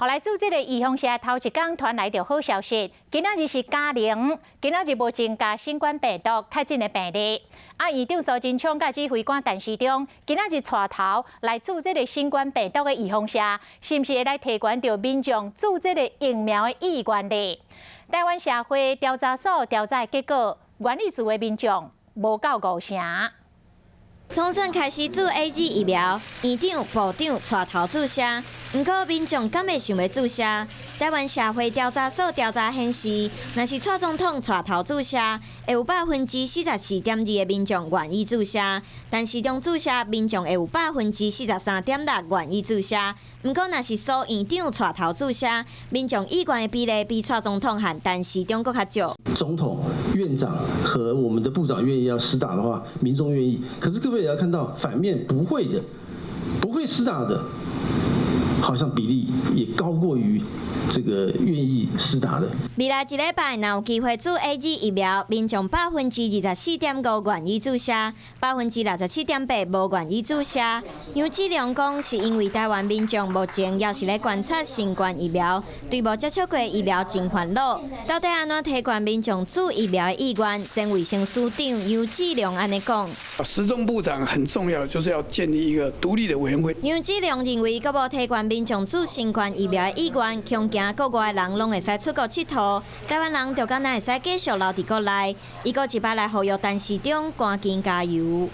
予來注這个預防射頭一工傳來著好消息，今仔日是加零，今仔日無增加新冠病毒確診的病例。啊，院長蘇貞昌佮指揮官陳時中，今仔日帶頭來注這个新冠病毒的預防射，是毋是會來提懸著民眾注這个疫苗的意願呢？台灣社會調查所調查的結果，願意注的民眾無夠五成。總算開始注 AZ 疫苗，院長、部長帶頭注射。毋過民眾敢會想欲注射？台灣社會調查所調查顯示，若是蔡總統帶頭注射，會有44.2%的民眾願意注射；陳時中注射，民眾會有43.6%願意注射。毋過若是蘇院長帶頭注射，民眾意願的比例比蔡總統和陳時中閣較少。總統、院長和我們的部長願意要施打的話，民眾願意。可是各位也要看到反面，不會的，不會施打的，好像比例也高過於這個願意施打的。未來一禮拜若有機會注 AZ 疫苗，民眾24.5%願意注射，67.8%無願意注射。楊志良講，是因為台灣民眾目前猶是咧觀察新冠疫苗，對無接觸過疫苗真煩惱。到底按怎提懸民眾注疫苗的意願？前衛生署長楊志良按呢講。時中部長很重要，就是要建立一個獨立的委員會。楊志良認為，閣無提懸民眾注新冠疫苗的意願，恐驚國外人攏會使出國𨑨迌，台灣人就敢若會使繼續留佇國內。伊閣一擺來呼籲陳時中趕緊加油。